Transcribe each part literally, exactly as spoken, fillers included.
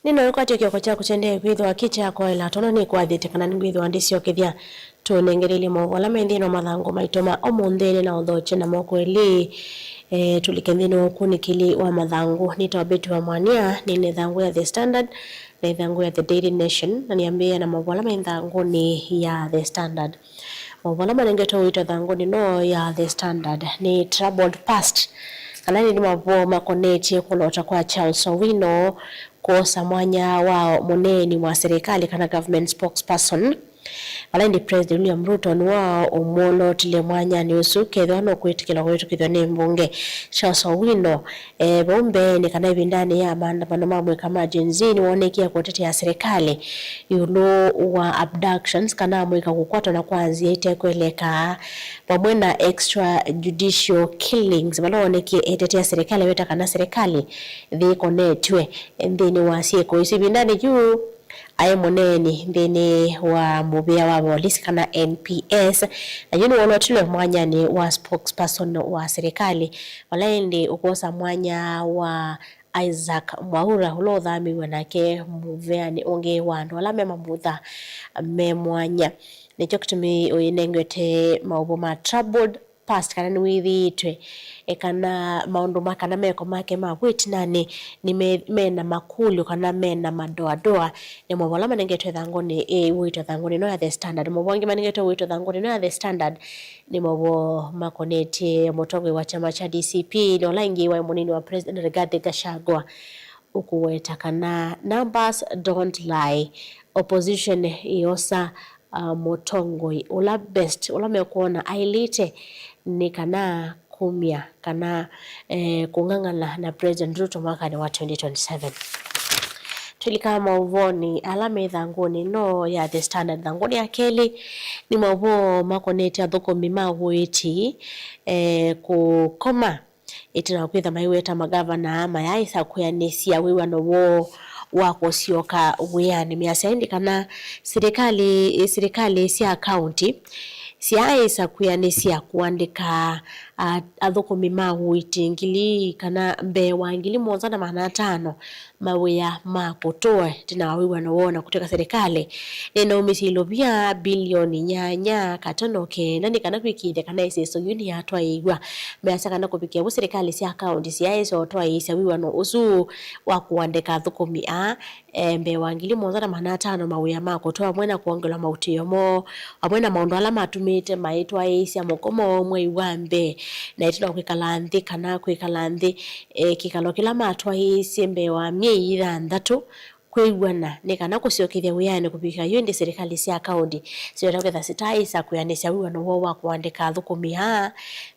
Nĩnaũkwatya kĩoko kyaku kyaendee kwĩthĩwa kĩ kya kwaĩla, tondũ nĩkwathĩte kana nĩngwĩthĩwa ndĩsyokethya. Tũnengelelye maũvoo ala me nthĩnĩ wa mathangũ maitũ ma ũmũnthĩ. Nĩ na ũthokye na moko elĩ. E, tũlike nthĩnĩ wa ũkunĩkĩli wa mathangũ. Nĩtawa Betty wa Mwania, nĩ na ĩthangũ ya The Standard na ĩthangũ ya The Daily Nation, na nĩambĩĩa na maũvoo ala me nthangũnĩ ya The Standard. Maũvoo ala manengetwe ũito ĩthangũnĩ no ya The Standard nĩ Troubled Past, kana nĩ maũvoo makonetye kũlota kwa Charles Owino kwosa mwanya wa mũneeni wa serikali kana government spokesperson. Vala ĩndĩ President William Ruto nĩwaũmwolotile mwanyanĩ ũsu kethĩwa nũkwĩtĩkĩlwa kũvĩtũkĩthw'a nĩ mbunge. Charles Owino, e, vau mbeenĩ kana ĩvindanĩ ya maandamano ma amũika ma Gen Z nĩwoonekie kũtetea serikali ĩũlũ wa abductions kana amũika kũkwatwa na kwa nzĩa itekweleka, vamwe na extrajudicial killings, vala woonekie etetea serikali, aweta kana serikali yĩkonetw'e nthĩnĩ wa syĩko isu. Ĩvindanĩ yu aĩ mũneeni nthĩnĩ wa mũvĩa wa volisi kana N P S, na yu nĩwolotilwe mwanyanĩ wa spokesperson wa serikali, vala ĩndĩ ũkwosa mwanya wa Isaac Mwaura, ũla ũthamĩiwe nake mũveanĩ ũngĩ wa andũ ala me mamutha me mwanya. Nĩkyo kĩtumi ũyĩnengete maũvoo ma Troubled Past, kana nĩwĩthĩĩtwe, e, kana maũndũ ma, kana meko make ma vwĩtinanĩ nĩ me, mena makũlyo kana mena madoadoa. Nĩ maũvoo ala manengetwe ĩthangũnĩ, e, ũito ĩthangũnĩ no ya The Standard. Maũvoo angĩ manengetwe ũito ĩthangũnĩ no ya The Standard nĩ maũvoo makonetye mũtongoi wa kyama kya D C P na ũla ĩngĩ waĩ mũnini wa President Rigathi Gachagua, ũkũweta kana numbers don't lie, opposition ĩosa, uh, mũtongoi ũla best, ũla mekwona aĩlĩte nĩ kana kumya kana, eh, kũng'ang'ana na President Ruto mwakanĩ wa twenty twenty-seven. Twĩlika maũvoonĩ ala me ĩthangũnĩ no ya The Standard, ĩthangũnĩ ya kelĩ nĩ maũvoo makonetye athũkũmi ma ũĩti, eh, kũkoma ĩtina wa kwĩtha maiweta magavana mayaaĩsa kwĩanĩsya wĩw'ano woo wa kũsyoka wĩanĩ. Measya ĩndĩ kana silikalĩ, silikalĩ sya kaũnti syaaĩsa kwĩanĩsya kũandĩka, a, athũkũmi ma ũĩti ngili kana mbee wa ngili mũonza na maana atano mawĩa ma kũtũa ĩtina wa wĩw'ano woo na kũtw'ĩka silikalĩ nĩnaumisye ilovia bilioni nyanya katono kenda nĩ kana kwĩkĩĩthya kana ĩseso yu nĩyatwaĩĩw'a. Measya kana kũvikĩa vu, silikalĩ sya kaũnti syaaĩsa ũtwaĩĩsya wĩw'ano ũsu wa kũandĩka athũkũmi aa, e, mbee wa ngili mũonza na maana atano mawĩa ma kũtũa, vamwe na kwongelwa mautĩo moo, vamwe na maũndũ ala matumĩte maitwaĩĩsya mũkomo mwei wa mbee, na ĩtina wa kwĩkala nthĩ kana kwĩkala nthĩ, e, kĩkalo kĩla matwaĩĩsye mbee wa myei ĩthanthatũ, kwĩw'ana nĩ kana kũsyokethya wĩanĩ kũvika yu, ĩndĩ silikalĩ sya kaũnti siweta kwĩtha sitaaĩsa kwĩanĩsya wĩw'ano woo wa kũandĩka athũkũmi aa,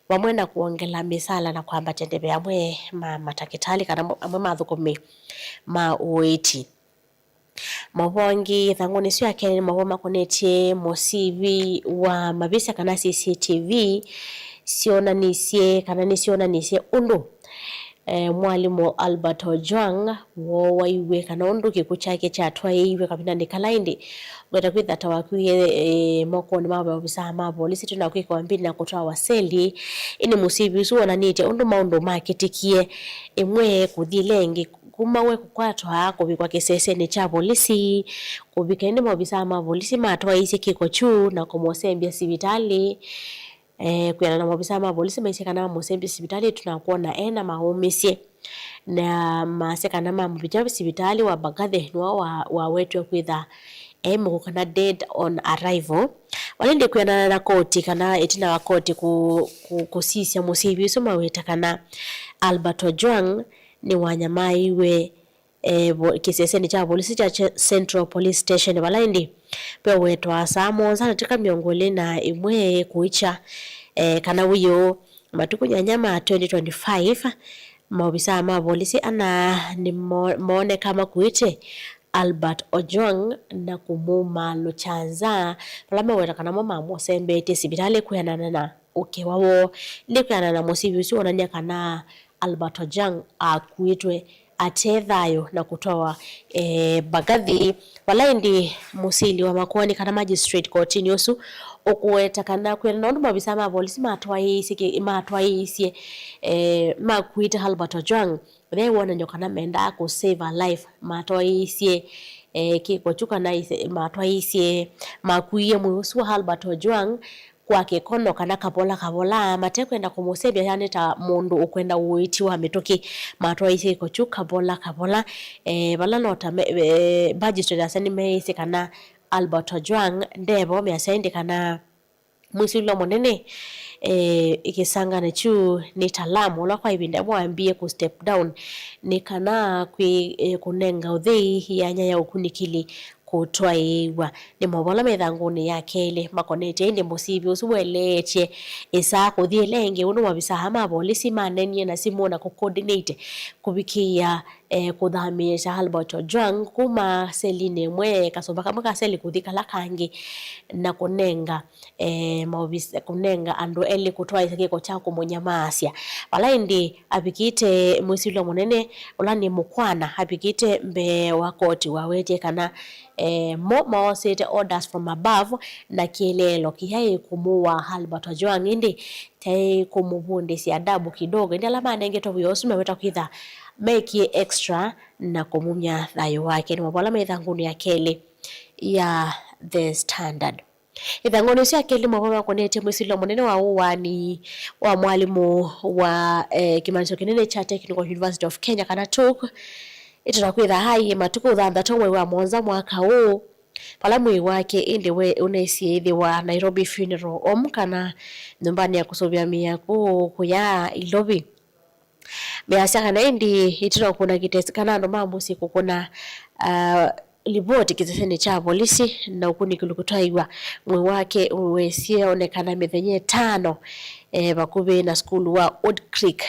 vamwe na kwongela mĩsala na kwambatya ndeve amwe ma matakĩtalĩ kana mo-, amwe ma athũkũmi ma ũĩti. Maũvoo angĩ ĩthangũnĩ ĩsu ya kelĩ nĩ maũvoo makonetye mũsivi wa mavĩsya kana C C T V syonanisye kana nĩsyonanisye ũndũ, eh, mwalimũ Albert Ojwang woowaiw'e, kana ũndũ kĩkw'ũ kyake kyatwaĩĩiw'e kavindanĩ kala ĩndĩ weta kwĩtha ta wakuie, eh, mokonĩ ma maovisaa ma volisi, ĩtina wa kwĩkĩwa mbini na kũtwawa seli. Ĩndĩ mũsivi ũsu wonanĩtye ũndũ maũndũ makĩtĩkie, ĩmwe kũthi ĩla ĩngĩ, kuma we kũkwatwa, kũvikwa kĩsesenĩ kya volisi, kũvika ĩndĩ maovisaa ma volisi matwaĩĩsye kĩko kyu na kũmũsembya sivitalĩ. Eh, kwĩana na maovisaa ma volisi maisye kana mamũsembye sivitalĩ ĩtina wa kwona ena maũmĩsye, na masya kana mamũvikya sivitalĩ wa Mbagathi nĩwe wa, wawetwe kwĩtha e mũko kana dead on arrival. Vala ĩndĩ kwĩanana na koti kana ĩtina wa koti kũ-, kũ-, kũsisya mũsivi ũsu maweta kana Albert Ojwang nĩwanyamaiwe, eh, vo-, kĩsesenĩ kya volisi kya Che-, Central Police Station, vala ĩndĩ vewetwa saa mũonza na ndatĩka mĩongo ĩlĩ na ĩmwe kũikya, eh, kana wĩoo matukũ nyanya ma twenty twenty-five, maovisaa ma volisi ana nĩmo-, mooneka makuĩte Albert Ojwang na kũmumaalũkya nza, vala meweta kana mo mamũsembeetye sivitalĩ kwĩanana na ũkĩwa woo. Ĩndĩ kwĩanana na mũsivi ũsu wonany'a kana Albert Ojwang akuĩtwe ate thayũ na kũtwawa, eh, Mbagathi, vala ĩndĩ mũsili wa makoani kana magistrate kotinĩ ũsu Ũkũweta kana kwĩana na ũndũ maovisaa ma volisi matwaĩĩsye kĩ-, matwaĩĩsye, eh, makuĩte Albert Ojwang, ve wonany'o kana mendaa kũ save a life, matwaĩĩsye, eh, kĩko kyu kana ise-, matwaĩĩsye makuie mwĩĩ ũsu wa Albert Ojwang kwa kĩkono kana kavola kavola, matekwenda kũmũsevya, yani ta mũndũ ũkwenda ũiiti wa mĩtũkĩ, matwaĩĩsye kĩko kyu kavola kavola. Eh, vala no ta me-, eh, magistrate asa nĩmeĩsye kana Albert Ojwang ndevo, measya ĩndĩ kana mwĩsĩlĩlo mũnene, eh, kĩsangani kyu nĩ Talam, ũla kwa ĩvinda yĩmwe wambie kũ step down nĩ kana kwĩ, eh, kũnenga ũthei yanya ya ũkunĩkĩli kũtwaĩĩw'a. Nĩ maũvoo ala me ĩthangũnĩ ya kelĩ makonetye ĩndĩ mũsivi ũsu weleetye ĩsaa kũthi ĩla ĩngĩ, ũndũ maovisaa ma volisi manenie na simũ na kũ coordinate kũvikĩĩa eh, kũthamĩĩsya Albert Ojwang kuma selinĩ ĩmwe, kasũmba kamwe ka seli kũthi kala kangĩ, na kũnenga, eh, maovisa, kũnenga andũ elĩ kũtwaĩsya kĩko kya kũmũnyamaasya. Vala ĩndĩ avikĩte mwĩsĩlĩlo mũnene, ũla nĩ Mũkwana, avikĩte mbee wa koti, wawetye kana, eh, mo moosĩte orders from above, na kĩeleelo kĩyaĩ kũmũaa Albert Ojwang, ĩndĩ kyaĩ kũmũvundĩsya adabu kidogo. Ĩndĩ ala manengetwe wĩa ũsu meweta kwĩtha mekie extra na kũmumya thayũ wake. Nĩ maũvoo ala me ĩthangũnĩ ya kelĩ ya The Standard. Ĩthangũnĩ ĩsu ya kelĩ, maũvoo makonetye mwĩsĩlĩlo mũnene wa ũaani wa mwalimũ wa, eh, kĩmanyĩsyo kĩnene kya Technical University of Kenya, kana tuk, ĩtonya kwĩtha aiĩ matukũ thanthatũ mwei wa mũonza mwaka ũũ, vala mwĩĩ wake ĩndĩ we ũnesie ĩthĩwa Nairobi Funeral Home, kana nyũmbanĩ ya kũsũvĩa mĩĩ ya kũũ kũya Ilovi. Measya kana ĩndĩ ĩtina wa kũkũna kĩtesi kana andũ ma mũsyĩ kũkũna, ah, livoti kĩsesenĩ kya volisi na ũkunĩkĩli kũtwaĩwa, mwĩĩ wake wesie onekana mĩthenya ĩtano, eh, vakuvĩ na sukulu wa Old Creek.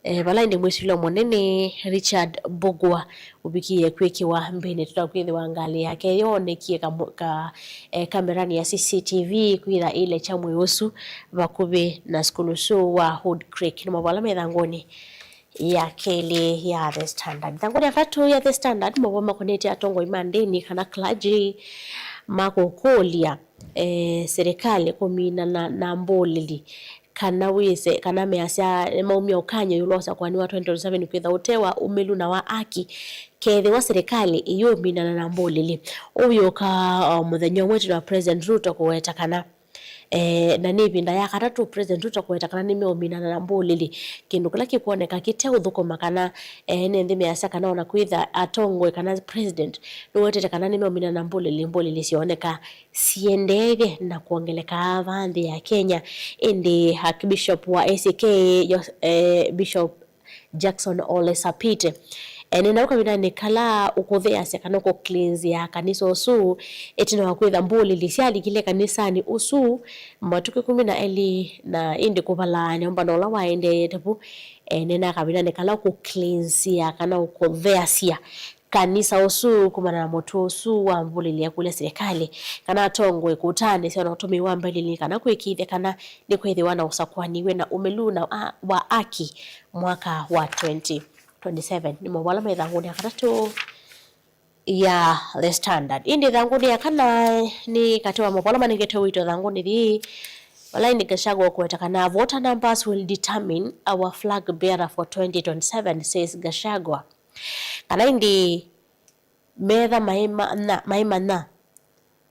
Eh, vala ĩndĩ mwĩsĩlĩlo mũnene Richard Mbugua ũvikĩie kwĩkĩwa mbĩnĩ, tũta kwĩthĩwa ngalĩ yake yoonekie ka, ka, eh, kameranĩ ya C C T V kwĩtha ĩilekya mwĩĩ ũsu vakuvĩ na sukulu ũsu wa Old Creek. Nĩ maũvoo ala me ĩthangũnĩ ya kelĩ ya The Standard. Ĩthangũnĩ ya katatũ ya The Standard, maũvoo makonetye atongoi ma ndĩni kana clergy makũkũlya, eh, serikali kũminana na mbũlĩli kana wĩse, kana measya nĩmaumya ũkany'o ĩũlũ wa ũsakũani wa twenty twenty-seven kwĩtha ũte wa ũmĩlu na wa aki, kethĩwa serikali ĩyũminana na mbũlĩli. Ũu wĩũka o mũthenya ũmwe ĩtina wa President Ruto kũweta kana, eh, na nĩ ĩvinda ya katatũ President Ruto kũweta kana nĩmeũminana na mbũlĩli, kĩndũ kĩla kĩkwoneka kĩteũthũkũma kana, eh, ene nthĩ measya kana ona kwĩtha atongoi kana President nĩwetete kana nĩmeũminana na mbũlĩli, mbũlĩli syooneka siendeethye na kwongeleka vaa nthĩ ya Kenya. Ĩndĩ Archbishop wa A C K, yo-, eh, Bishop Jackson Ole Sapit, eh, eneenaa kavindanĩ kala ũkũtheasya kana ũkũcleansya kanisa ũsu, ĩtina wa kwĩtha mbũlĩli syalikile kanisanĩ ũsu matukũ ĩkũmi na elĩ, na ĩndĩ kũvalaa nyũmbano ũla waendeete vu, eh, eneenaa kavindanĩ kala ũkũcleansya kana ũkũtheasya kanisa ũsu kumana na mũtuo ũsu wa mbũlĩli, akũlya silikalĩ kana atongoi kũtaanĩsya na ũtũmĩi wa mbelili kana kwĩkĩĩthya kana nĩkwĩthĩwa na ũsakũani wĩ na ũmĩlu na a-, wa aki mwaka wa twenty twenty-seven. Nĩ maũvoo ala me ĩthangũnĩ ya katatũ ya The Standard. Ĩndĩ ĩthangũnĩ ya kana nĩ katĩ wa maũvoo ala manengetwe ũito ĩthangũnĩ yĩĩ, vala ĩndĩ Gachagua ũkũweta kana voter numbers will determine our flag bearer for twenty twenty-seven, says Gachagua. Kana ĩndĩ metha maimanya, maimanya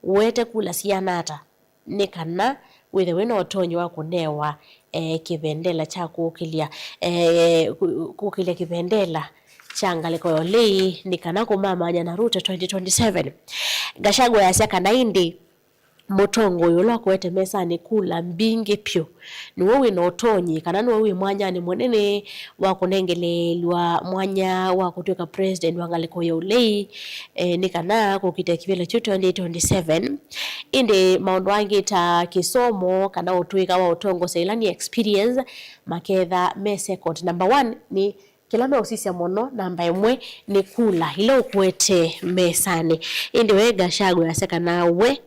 ũete kula siana ata, nĩ kana wĩthe wĩ na ũtonyi wa kũnewa, eh, kĩvendela kya kũkĩlya, eh, kũ-, kũkĩlya kĩvendela kya ngalĩko ya ũlei, nĩ kana kũmamany'a na Ruto twenty twenty-seven. Gachagua easya kana ĩndĩ mũtongoi ũla ũkũete mesanĩ kula mbingĩ vyũ nĩwe wĩ na ũtonyi, kana nĩwe wĩ mwanyanĩ mũnene wa kũnengeleelw'a mwanya wa kũtw'ĩka president wa ngalĩko ya ũlei, eh, nĩ kana kũkita kĩvĩla kyu twenty twenty-seven. Ĩndĩ maũndũ angĩ ta kĩsomo kana ũtũĩka wa ũtongosya, ĩla nĩ experience, maketha me second. Number one nĩ kĩla meũsisya mũno, namba ĩmwe, nĩ kula ila ũkũete mesanĩ. Ĩndĩ we Gachagua easya kana we,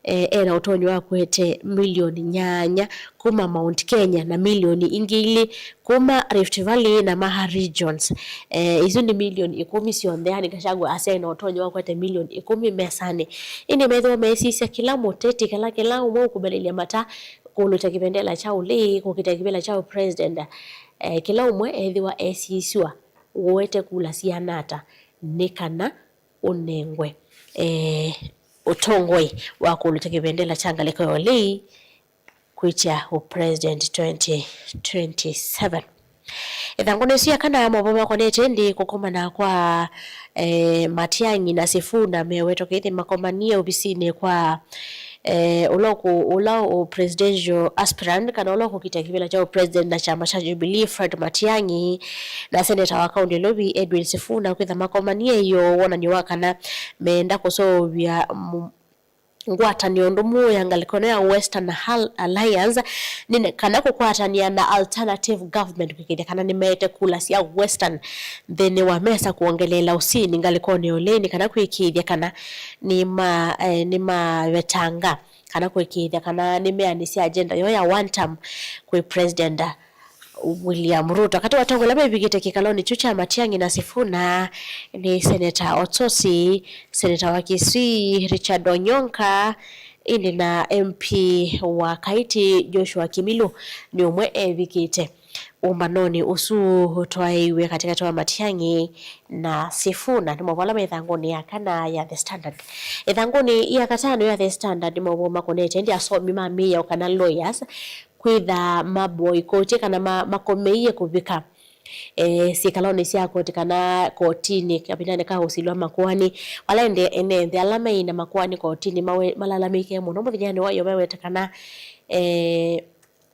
eh, ena ũtonyi wa kũete milioni nyanya kuma Mount Kenya na milioni ingĩ ilĩ kuma Rift Valley na Maha regions. Eh, isu nĩ milioni ikũmi syonthe, yani Gachagua asya ena ũtonyi wa kũete milioni ikũmi mesanĩ. Ĩndĩ methĩwa meesisya kĩla mũteti, kĩla, kĩla ũmwe ũkũmĩlĩlya mata kũlũta kĩvendela kya ũlei, kũkita kĩvela kya president, eh, kĩla ũmwe ethĩwa esiswa ũete kula siana ata, nĩ kana ũnengwe, eh, ũtongoi wa kũlũta kĩvendela kya ngalĩko ya ũlei kwĩkya ũ president twenty twenty-seven. Ĩthangũnĩ ĩsu ya kana, maũvoo makonete ĩndĩ kũkomana kwa, eh, Matiang'i na Sifuna mewetwa kĩthĩ makomanie ovisinĩ kwa, eh, ũla ũkũ-, ũla ũ presidential aspirant, kana ũla ũkũkita kĩvĩla kya ũ president na kyama kya Jubilee, Fred Matiang'i, na seneta wa kaunti ya Nairobi, Edwin Sifuna, kwĩtha makomanie yo wonany'o wa kana meenda kũseũvya mu-, ngwatanĩo ndũmũ ya ngalĩko ĩno ya Western Hal-, Alliance, nĩ kana kũkwatanĩa na alternative government kwĩkĩĩthya kana nĩmaete kula sya Western nthĩnĩ wa mesa kwongeleela ũsini ngalĩkonĩ ya ũlei, nĩ kana kwĩkĩĩthya kana nĩma-, eh, nĩmavetanga kana kwĩkĩĩthya kana nĩmeanĩsya agenda yoo ya one term kwĩ President William Ruto. Katĩ wa atongoi ala mevikĩte kĩkalonĩ kyu kya Matiang'i na Sifuna nĩ Seneta Otosi, Seneta wa Kisii Richard Onyonka, ĩndĩ na M P wa Kaiti Joshua Kimilu nĩ ũmwe evikĩte ũmbanonĩ ũsu ũtwaĩiwe katĩkatĩ wa Matiang'i na Sifuna. Nĩ maũvoo ala me ĩthangũnĩ ya kana ya The Standard. Ĩthangũnĩ ya katano ya The Standard nĩ maũvoo makonete ĩndĩ asomi ma mĩao kana lawyers kwĩtha maboikotye kana ma-, makomeie kũvika, eh, syĩkalonĩ sya koti kana kotinĩ kavindanĩ ka ũsilwa makoani. Vala ĩndĩ ene nthĩ ala mai na makoani kotinĩ mawe-, malalamĩke mũno mũthenyanĩ wa ĩyo meweta kana, eh,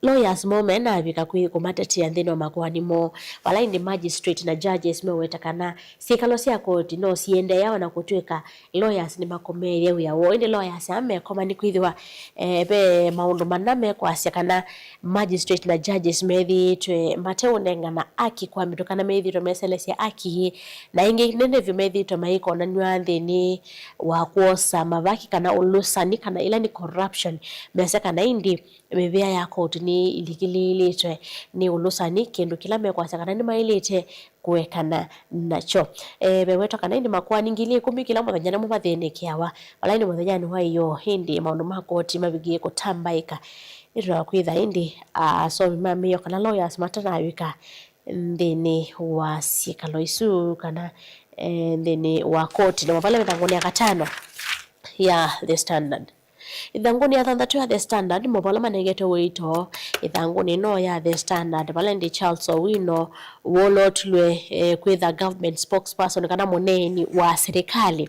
lawyers moo menavika kwĩ kũmatetea nthĩnĩ wa makoani moo. Vala ĩndĩ magistrate na judges meweta kana syĩkalo sya koti no siendeea ona kũtw'ĩka lawyers nĩmakomeethya wĩa woo. Ĩndĩ lawyers aa mekoma nĩkwĩthĩwa, eh, ve maũndũ mana mekwasya kana magistrate na judges methĩĩtwe mateũnengana aki kwa mĩtũ kana methĩĩtwe meselesya aki, na ĩngĩ nene vyũ methĩĩtwe maikonanw'a nthĩnĩ wa kwosa mavaki kana ũlũsani kana ĩla nĩ corruption. Mesya kana ĩndĩ mĩvĩa ya koti nĩilikĩlĩĩlĩtwe nĩ ũlũsani, kĩndũ kĩla mekwasya kana nĩmaĩlĩte kũekana nakyo. E, vewetwa kana ĩndĩ makoani ngili ikũmi kĩla mũthenya nĩmo mathĩnĩkĩawa. Vala ĩndĩ mũthenyanĩ wa ĩyoo, ĩndĩ maũndũ ma koti mavikie kũtambaĩka. Nĩtũtonya kwĩtha ĩndĩ asomi ma mĩao kana lawyers matanavika nthĩnĩ wa syĩkalo isu kana, e, nthĩnĩ wa koti, na mavala mĩthangũnĩ ya katano ya The Standard. Ĩthangũnĩ ya thanthatũ ya The Standard, maũvoo ala manengetwe ũito ĩthangũnĩ ĩno ya The Standard, vala ĩndĩ Charles Owino wolotilwe, eh, kwĩtha government spokesperson kana mũneeni wa serikali.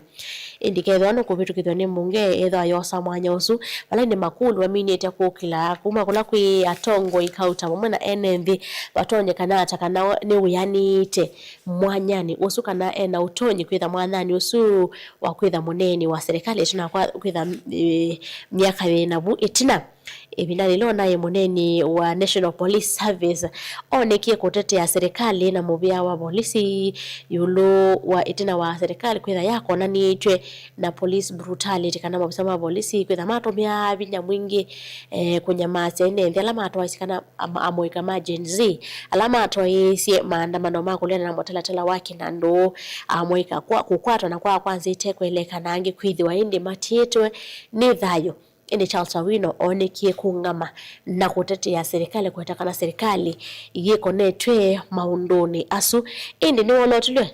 Ĩndĩ kethĩwa nũkũvĩtũkĩthw'a nĩ mbunge, ethĩwa yosa mwanya ũsu, vala ĩndĩ makũlyo maminĩte kũkĩla kuma kũla kwĩ atongoi kauta vamwe na ene nthĩ, vatonyekana ata kana nĩwĩanĩĩte mwanyanĩ ũsu kana ena ũtonyi kwĩtha mwanyanĩ ũsu wa kwĩtha mũneeni wa serikali ĩtina wa kwa-, kwĩtha, eh, myaka yĩna vu ĩtina. Ĩvinda yĩla onaĩ mũneeni wa National Police Service onekie kũtetea serikali na mũvĩa wa volisi ĩũlũ wa ĩtina wa serikali kwĩtha yakonanĩtw'e na police brutality kana maofisa ma volisi kwĩtha matũmĩaa vinya mwingĩ, eh, kũnyamasya ene nthĩ ala matwaisye kana am-, amũika ma Gen Z ala matwaĩĩsye maandamano ma kũleana na mũtalatala wa kĩnandũ, amũika kwa, kũkwatwa na kwa kwanzĩte kweleka na angĩ kwĩthĩwa ĩndĩ matiĩtwe nĩ thayũ. Ĩndĩ Charles Owino oonekie kũng'ama na kũtetea serikali, kũweta kana serikali yĩkonetwe maũndũnĩ asu. Ĩndĩ nĩwolotilwe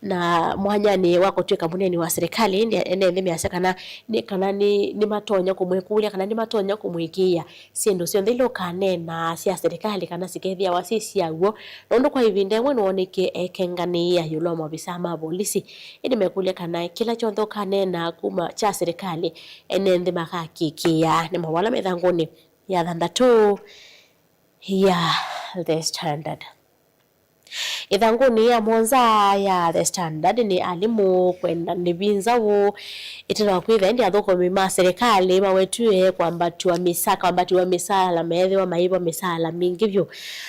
na mwanyanĩ wa kũtw'ĩka mũneeni wa serikali, ĩndĩ ene nthĩ measya kana nĩ, kana nĩ, nĩmatonya kũmwĩkũlya kana nĩmatonya kũmũĩkĩĩa syĩndũ syonthe ila ũkaneenaa sya serikali kana sikethĩawa syĩ sya w'o, nũndũ kwa ĩvinda ĩmwe nĩwoonekie ekenganĩĩa ĩũlũ wa maovisaa ma volisi. Ĩndĩ mekũlya kana kĩla kyonthe ũkaneenaa kuma kya serikali, ene nthĩ makakĩkĩĩa. Nĩ maũvoo ala methangũnĩ ya thanthatũ ya The Standard. Ĩthangũnĩ ya mũonza ya The Standard, nĩ alimũ kwenda nĩvi nzaũ ĩtina wa kwĩthĩa ĩndĩ athũkũmi ma serikali mawetw'e kwambatw'a mĩsa-, kwambatĩwa mĩsaala meethĩwa maĩvwa mĩsaala mingĩ vyũ.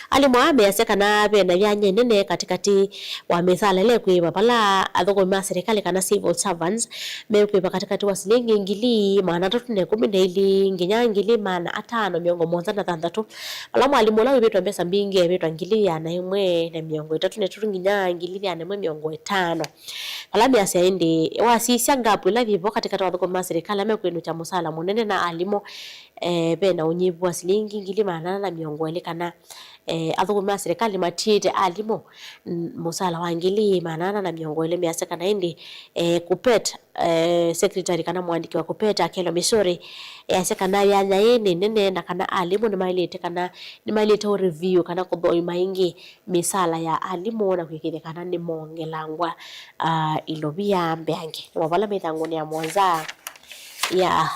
Alimũ aa measya kana ve na yanya ĩnene katĩkatĩ wa mĩsaala ĩla ĩkwĩĩva vala athũkũmi ma serikali kana civil servants mekwĩva katĩkatĩ wa silingi ngili maana atatũ na ĩkũmi na ilĩ nginya ngili maana atano mĩongo mũonza na thanthatũ. Vala mwalimũ ũla wĩvĩtwe mbesa mbingĩ evĩtwa ngili ĩana ĩmwe na mĩongo ĩtatũ na ĩtatũ nginya ngili ĩana ĩmwe mĩongo ĩtano. Vala measya ĩndĩ, wasisya ngapu ĩla yĩvo katĩkatĩ wa athũkũmi ma serikali ala mekwĩnũkya mũsaala mũnene na alimũ, eh, ve na ũnyivu wa silingi ngili maana ana na mĩongo ĩlĩ kana, eh, athũkũmi ma serikali matiĩte alimũ, mm, mũsaala wa ngili maana ana na mĩongo ĩlĩ. Measya kana ĩndĩ, eh, KUPPET, eh, secretary kana mũandĩki wa KUPPET Akello Misori, easya kana yanya ĩĩ nĩ nene na kana alimũ nĩmaĩlĩte kana nĩmaĩlĩte ũ review kana kũthũima ĩngĩ mĩsaala ya alimũ na kwĩkĩĩthya kana nĩmongelangwa, ah, ilovia mbeange. Nĩ maũvoo ala me ĩthangũnĩ ya mũonza ya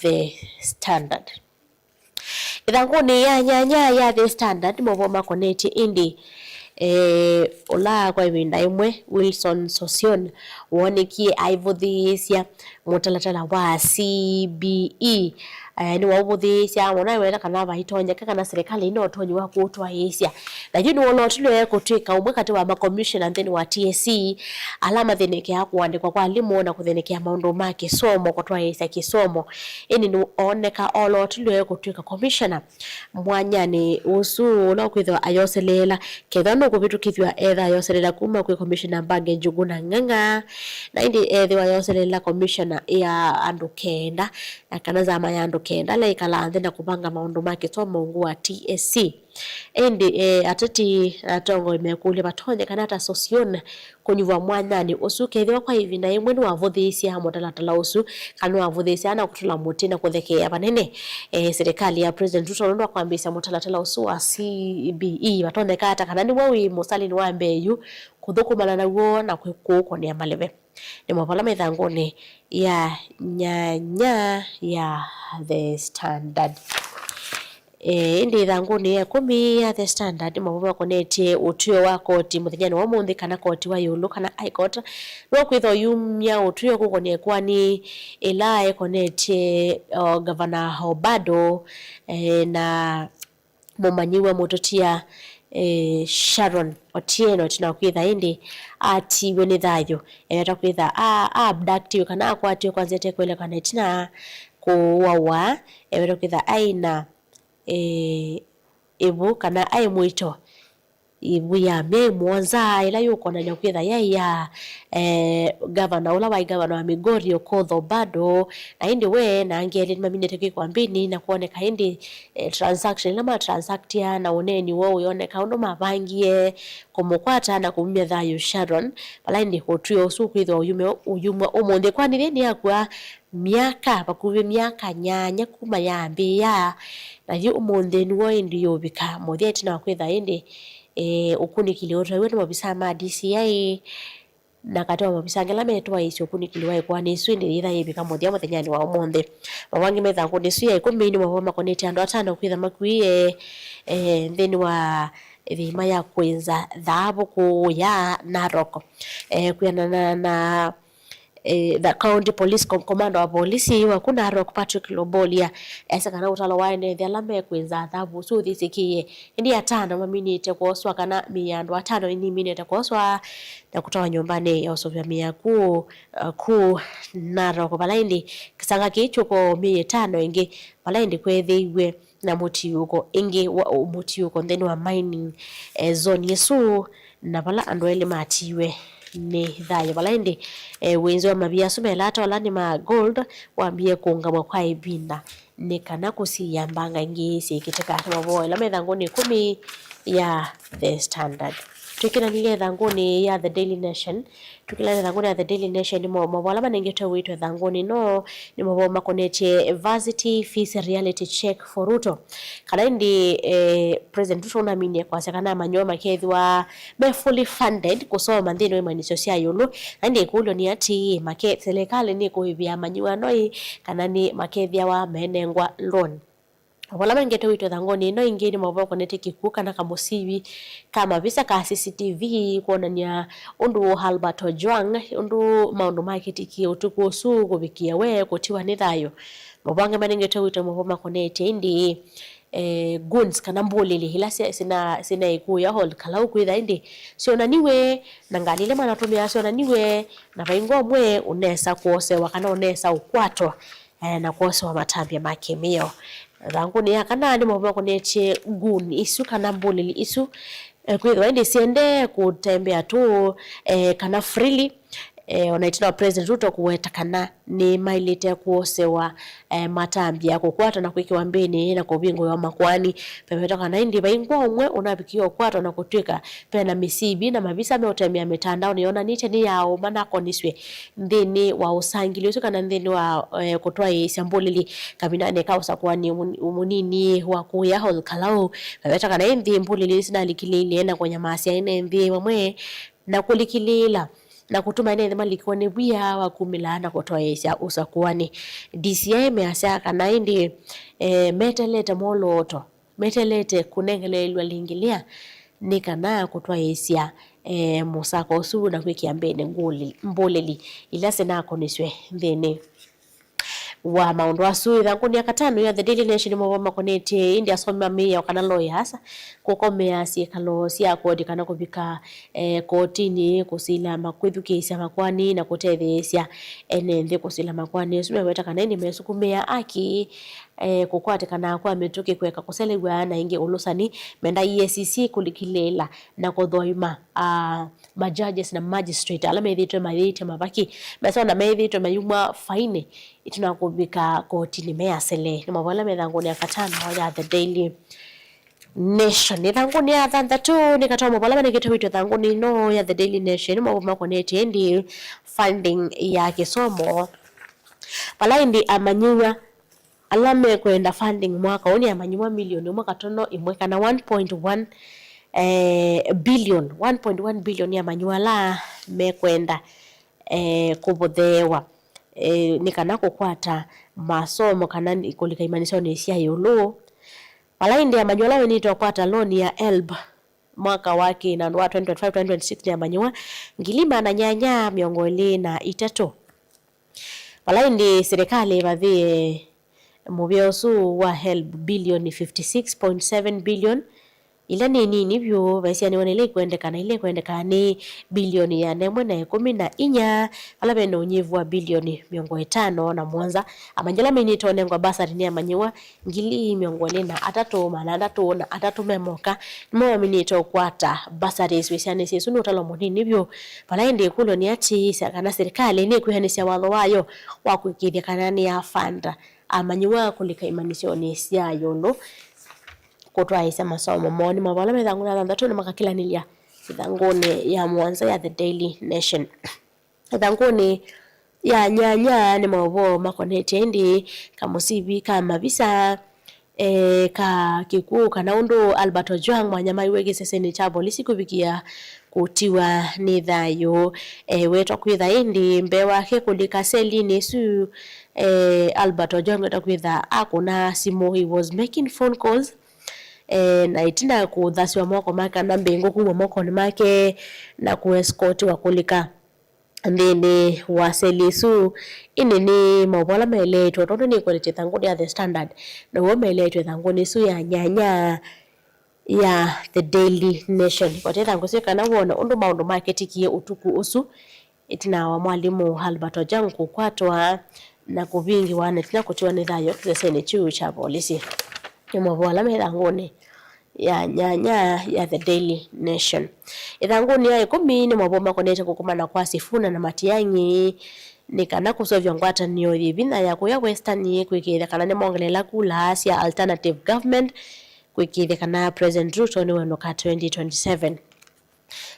The Standard. Ĩthangũnĩ ya nyanya ya The Standard, maũvoo makonetye ĩndĩ, eh, ũla kwa ĩvinda ĩmwe Wilson Sossion woonekie aivũthĩĩsya mũtalatala wa C B E. Eh, nĩwaũvũthĩĩsya mũno, aiweta kana vaitonyeka kana serikali ĩna ũtonyi wa kũũtwaĩĩsya. Na yu nĩwolotilwe kũtw'ĩka ũmwe katĩ wa makomishona nthĩnĩ wa T S C ala mathĩnĩkĩaa kũandĩkwa kwa alimũ na kũthĩnĩkĩa maũndũ ma kĩsomo, kũtwaĩĩsya kĩsomo. Ĩndĩ nĩwooneka olotilwe kũtw'ĩka komishona mwanyanĩ ũsu ũla ũkwĩthĩwa ayoseleela. Kethĩwa nũkũvĩtũkĩthw'a, ethĩwa ayoseleela kuma kwĩ Commissioner Mbage Njuguna Ng'ang'a, na ĩndĩ ethĩwa ayoseleela commissioner ya andũ kenda, na kana nzama ya andũ kenda ala ĩkalaa nthĩ na kũvanga maũndũ ma kĩsomo ungu wa T S C. Ĩndĩ, eh, ateti na atongoi mekũlya vatonyekana ata Sossion kũnyuvwa mwanyanĩ ũsu, kethĩwa kwa ĩvinda yĩmwe nĩwavũthĩĩsya mũtalatala ũsu, kana nĩwavũthĩĩsya na kũtũla mũtĩ na kũthekeea vanene, eh, serikali ya President Ruto nũndũ wa kwambĩĩsya mũtalatala ũsu wa C B E. Vatonyeka ata kana nĩw'o wĩ mũsalĩnĩ wa mbee yu kũthũkũmana naw'o na kwĩ-, kũũkonea maleve. Nĩ maũvoo ala me ĩthangũnĩ ya nyanya ya The Standard. Eh, ĩndĩ ĩthangũnĩ ya ĩkũmi ya The Standard, maũvoo makonetye ũtw'ĩo wa koti mũthenyanĩ wa ũmũnthĩ, kana koti wa ĩũlũ, kana High Court, nĩw'o kwĩthwa ũyumya ũtw'ĩo kũkonea ĩkoani ĩla ĩkonetye, o, Gavana Obado, eh, na mũmanyĩw'a mũtũtia, eh, Sharon Otieno, ĩtina wa kwĩtha ĩndĩ atiiwe nĩ thayũ, ewetwa kwĩtha a, a abductiwe kana akwatiwe kwa nzĩa ĩtekwelekana ĩtina kũawa, ewetwa kwĩtha aĩ na, eh, ĩvu kana aĩ mũito ĩvu ya myei mũonza ĩla yũkonany'a kwĩtha yaĩ ya, eh, gavana ũla waĩ gavana wa Migori, Okoth Obado, na ĩndĩ we na angĩ elĩ nĩmaminĩte kwĩkwa mbĩnĩ na kwoneka ĩndĩ, eh, transaction ĩla ma transactia na ũneeni woo ũyoneka ũndũ mavangie kũmũkwata na kũmumya thayũ Sharon, vala ĩndĩ ũtw'ĩo ũsu ũkwĩthĩwa ũyumya, ũyumwa ũmũnthĩ. Kwani thĩnĩ yakua myaka, vakuvĩ myaka nyanya kuma yambĩĩa, na yu ũmũnthĩ nĩw'o ĩndĩ yũvika mũthya ĩtina wa kwĩtha ĩndĩ, eh, ũkunĩkĩli ũtwaiwe nĩ maovisaa ma D C I, na katĩ wa maovisaa angĩ ala metwaĩĩsye ũkunĩkĩli wa ĩkoani ĩsu ĩndĩ yĩtha yĩvika mũthya mũthenyanĩ wa ũmũnthĩ. Maũvoo angĩ me ĩthangũnĩ ĩsu ya ĩkũmi nĩ maũvoo makonetye andũ atano kwĩtha makuĩe, eh, nthĩnĩ wa ĩthima ya kwĩnza thaavu kũũya Narok. Eh, kwĩanana na, eh, the county police com-, commander wa polisi wa ku Narok, Patrick Lobolia, esa kana ũtalo wa ene nthĩ ala mekwĩnza thaavu ũsu ũthĩsĩkĩe. Ĩndĩ atano maminĩte kwoswa, kana mĩĩ ya andũ atano nĩminĩte kwoswa na kũtawa nyũmbanĩ ya ũsũvĩa mĩĩ ya ku, uh, ku Narok, vala ĩndĩ kĩsanga kĩĩ kyũko mĩĩ ĩtano ĩngĩ, vala ĩndĩ kweethĩiwe na mũtiũko ĩngĩ wa, mũtiũko nthĩnĩ wa mining, eh, zone ĩsu, na vala andũ elĩ matiiwe nĩ thayũ. Vala ĩndĩ, eh, wĩnzi wa mavia asu melata ala nĩ ma gold wambie kũũngamw'a kwa ĩvinda nĩ kana kũsiĩĩa mbanga ingĩ syĩkĩtĩka. Nĩ mavoo ĩla me ĩthangũnĩ ĩkũmi ya The Standard. Twĩkĩlanĩlye ĩthangũnĩ ya The Daily Nation. Twĩkĩlanĩlye ĩthangũnĩ ya The Daily Nation, nĩ mo-, mavoo ala manengetwe wĩtwe ĩthangũnĩ ĩno nĩ mavoo makonetye varsity fees reality check for Ruto. Kana ĩndĩ, eh, President Ruto ũnaminie kwasya kana amanyĩw'a makethĩwa me fully funded kũsoma nthĩnĩ wa imanyĩsyo sya ĩũlũ. Na ĩndĩ ĩkũlyo nĩ atĩĩ, make-, silikalĩ nĩkũĩvĩa amanyĩw'a noi kana nĩ makethĩawa menengwa loan? Mavola mengete witũ ĩthangũnĩ ĩno ĩngĩ nĩ mavoo konete kĩkw'ũ kana kamũsivi ka mavisa ka C C T V kwonany'a ũndũ Albert Ojwang, ũndũ maũndũ make tikie ũtukũ ũsu kũvikĩa we kũtiwa nĩ thayũ. Mavoo angĩ manengete witũ mavoo makonetye ĩndĩ eh, goons kana mbũlĩlĩ ila sya- sina sina ĩkũũ ya Ol Kalou kwĩtha ĩndĩ syonaniwe, na ngalĩ ila manatũmĩaa syonaniwe, na vaingwa ũmwe ũnesa kwosewa kana ũnesa ũkwatwa eh, na kwosewa matambya ma kĩmĩao. Ĩthangũnĩ ya kana nĩ mavoo makonetye goon isu kana mbũlĩlĩ isu eh, kwĩthwa ĩndĩ siendee kũtembea tũũ eh, kana freely eh, ona ĩtina wa President Ruto kũweta kana nĩmaĩlĩte kwosewa eh, matambya kũkwatwa na kwĩkĩwa mbĩnĩ na kũvingũĩwa makoani. Veweta kana ĩndĩ vaingwa ũmwe ũnavikie ũkwatwa na kũtw'ĩka vena mĩsivi na mavisa meũtemea mĩtandaonĩ yonanĩtye nĩ ya ũma nakonisw'e nthĩnĩ wa ũsangĩli ũsu kana nthĩnĩ wa eh, kũtwaĩĩsya mbũlĩlĩ kavindanĩ ka ũsakũani mũnini wa kũya Ol Kalou. Veweta kana ĩndĩ mbũlĩlĩ sinalikilĩilye na kũnyamasya ene nthĩ vamwe na kũlikilĩĩla na kũtuma ene nthĩ malikiwa nĩ wia wa kumĩla na kũtwaĩĩsya ũsakũani. D C I measya kana ĩndĩ eh, metelete mwolooto, metelete kũnengeleelw'a lĩngĩ lĩa nĩ kana kũtwaĩĩsya eh, mũsako ũsu na kwĩkĩa mbĩnĩ ngũlĩ- mbũlĩli ila sinakonisw'e nthĩnĩ wa maũndũ asu. Ĩthangũnĩ ya katano ya The Daily Nation mavoo makonetye ĩndĩ asomi ma mĩao kana lawyers kũkomea syĩkalo sya koti kana kũvika eh, kotinĩ kũsila ma- kwĩthukĩĩsya makoani na kũtetheesya ene nthĩ kũsila makoani asu. Meweta kana ĩndĩ mesukumĩa aki eh, kũkwatĩkana kwa mĩtũkĩ kũeka kũselew'a na ĩngĩ ũlũsani menda E A C C kũlikilĩĩla na kũthoima ah, ma judges na magistrate ala methĩĩtwe mayĩĩtye mavaki mesa ona methĩĩtwe mayumwa fainĩ ĩtina wa kũvika kotinĩ me asele. Nĩ mavoo ala me ĩthangũnĩ ya katano ya The Daily Nation. Ĩthangũnĩ ya thanthatũ nĩ katwa mavoo ala manengete witũ ĩthangũnĩ ĩno ya The Daily Nation, mavoo makonetye ĩndĩ funding ya kĩsomo vala ĩndĩ amanyĩw'a ala mekwenda funding mwaka ũũ nĩ amanyĩw'a milioni ĩmwe katono ĩmwe kana one point one eh, billion, one point one billion ya amanyĩw'a ala mekwenda eh, kũvotheewa eh, nĩ kana kũkwata masomo kana nĩ- kũlika imanyĩsyonĩ sya ĩũlũ. Vala ĩndĩ amanyĩw'a ala wenĩte ũkwata loan ya helb mwaka wa kĩnandũ wa twenty twenty-five twenty twenty-six nĩ amanyĩw'a ngili maana nyanya mĩongo ĩlĩ na itatũ. Vala ĩndĩ silikalĩ ĩvathĩe mũvĩa ũsu wa helb bilioni fifty six point seven billion, ila nĩ nini vyũ, vaisyanĩwa na ila ikwendeka, na ila ikwendeka nĩ bilioni ĩana ĩmwe na ĩkũmi na inya, vala ve na ũnyivu wa bilioni mĩongo ĩtano na mũonza. Amanyĩw'a ala mainĩte ũnengwa basarĩ nĩ amanyĩw'a ngili mĩongo ĩlĩ na atatũ, maana atatũ na atatũ me moka, nĩmo maminĩte ũkwata bursaries. Wĩsyanĩsye ĩsu nĩ ũtalo mũnini vyũ, vala ĩndĩ ĩkũlyo nĩ atĩ, kana silikalĩ nĩkwĩanĩsya watho wayo wa kũĩkĩĩthya kana nĩyafanda amanyĩw'a kũlika imanyĩsyonĩ sya ĩũlũ kũtwaĩĩsya masomo moo. Nĩ mavoo ala me ĩthangũnĩ ya thanthatũ nĩmakakĩlanĩlya ĩthangũnĩ ya mũonza ya The Daily Nation. Ĩthangũnĩ ya nyanya nĩ maũvoo makonetye ĩndĩ kamũsivi ka mavisa eh, ka kĩkw'ũ kana ũndũ Albert Ojwang mwanyamaiwe kĩsesenĩ kya volisi kũvikĩa kũtiwa nĩ thayũ. Eh, wetwa kwĩtha ĩndĩ mbee wake kũlika selinĩ ĩsu eh, Albert Ojwang wetwa kwĩtha akũna simũ, he was making phone calls eh, na ĩtina kũthasya moko make kana mbĩngũ kuma mokonĩ make na kũeskotiwa kũlika nthĩnĩ wa seli ĩsu. Ĩndĩ nĩ maũvoo ala maeleetwe, tondũ nĩkũelekya ĩthangũnĩ ya The Standard, naw'o maeleetwe ĩthangũnĩ ĩsu ya nyanya ya The Daily Nation. Kwata ĩthangũ ĩsu kana wone ũndũ maũndũ maketikie ũtukũ ũsu ĩtina wa mwalimũ Albert Ojwang kũkwatwa na kũvingĩwa na ĩtina kũtiwa nĩ thayũ kĩsesenĩ kyu kya volisi. Nĩ maũvoo ala me ĩthangũnĩ ya nyanya ya The Daily Nation. Ĩthangũnĩ ya ĩkũmi nĩ maũvoo makonete kũkomana kwa Sifuna na Matiang'i nĩ kana kũseũvya ngwatanĩo yĩ vinya ya kũya Western kwĩkĩĩthya kana nĩmongelela kula sya alternative government kwĩkĩĩthya kana President Ruto nĩwenũka twenty twenty-seven.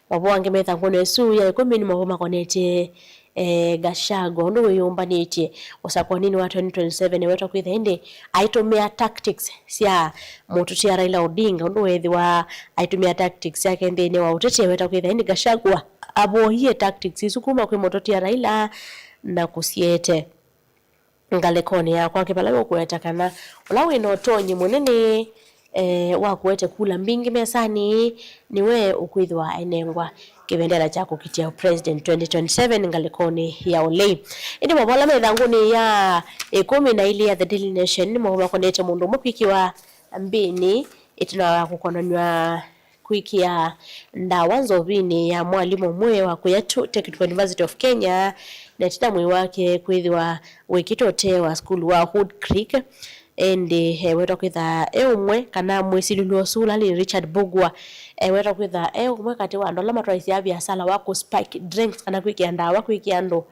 Maũvoo angĩ me ĩthangũnĩ ĩsu ya ĩkũmi nĩ maũvoo makonetye eh, Gachagua ũndũ wĩyũmbanĩtye ũsakũaninĩ wa twenty twenty-seven. Ewetwa kwĩtha ĩndĩ aitũmĩa tactics sya mũtũtia Raila Odinga, ũndũ weethĩwa aitũmĩa tactics syake nthĩnĩ wa ũteti. Ewetwa kwĩtha ĩndĩ Gachagua avoyie tactics isu kuma kwĩ mũtũtia Raila na kũsiete ngalĩkonĩ ya kwake, vala ũkũweta kana ũla wĩ na ũtonyi mũnene, eh, wa kũete kula mbingĩ mesanĩ nĩwe ũkwĩthĩwa ainengwa kĩvendela kya kũkitĩa president twenty twenty-seven ngalĩkonĩ ya ũlei. Ĩndĩ mavola me ĩthangũnĩ ya ĩkũmi na ilĩ ya The Daily Nation nĩmo makonete mũndũ ũmwe kwĩkĩwa mbĩnĩ ĩtina wa kũkonanw'a kwĩkĩa ndawa nzovinĩ ya mwalimũ ũmwe wa kũya tu Technical University of Kenya, na ĩtina mwĩĩ wake kwĩthĩwa wĩkĩtwe ũtee wa sukulu wa Hood Creek. Ĩndĩ ewetwa kwĩtha e ũmwe, kana mwĩsilĩlwa ũsu ũla nĩ Richard Bugwa, ewetwa kwĩtha e ũmwe katĩ wa andũ ala matwaĩsya viasala wa kũ spike drinks, kana kwĩkĩa ndawa kwĩkĩa andũ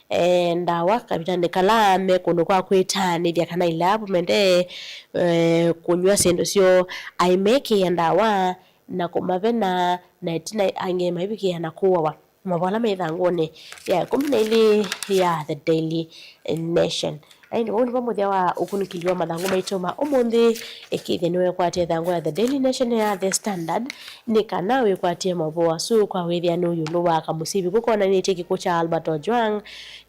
eh, ndawa kavitanĩ kala me kũndũ kwa kwĩtaanĩthya kana ilavu mendee eh, kũnyw'a syĩndũ syoo, aimekĩĩa ndawa na kũmavena, na ĩtina angĩ maivikĩĩa na kũawa. Mavola me ĩthangũnĩ ya ĩkũmi na ilĩ ya The Daily Nation. Na ĩndĩ vau nĩvo mũthya wa ũkunĩkĩli wa mathangũ maitũ ma ũmũnthĩ. Ĩkĩĩthya nĩwekwatya ĩthangũ ya The Daily Nation ya The Standard, nĩ kana wĩkwatĩe maũvoo asu kwa wĩthĩanu ĩũlũ wa kamũsivi kũkonanĩtye kĩkw'ũ kya Albert Ojwang,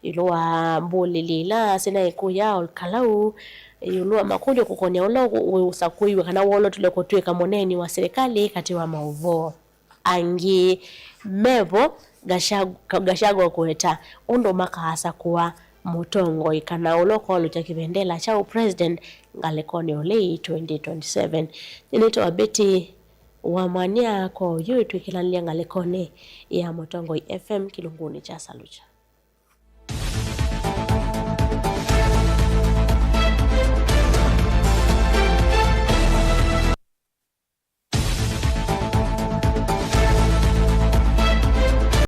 ĩũlũ wa mbũlĩlĩ ila syĩna ĩkũũ ya Ol Kalou, ĩũlũ wa makũlyo kũkonĩa ũla ũsakũiwe kana wolotile kũtw'ĩka mũneeni wa silikalĩ katĩ wa maũvoo angĩ mevo. Gachagua kũweta ũndũ makaasakũa mũtongoi kana ũla ũkwalũkya kĩvendela kya ũpresident ngalĩkonĩ ũlei twenty twenty-seven. Nĩnĩtawa Betty wa Mwania kwa ũyu twĩkĩlanĩlya ngalĩkonĩ ya Mũtongoi F M kĩlungunĩ kya Salucha.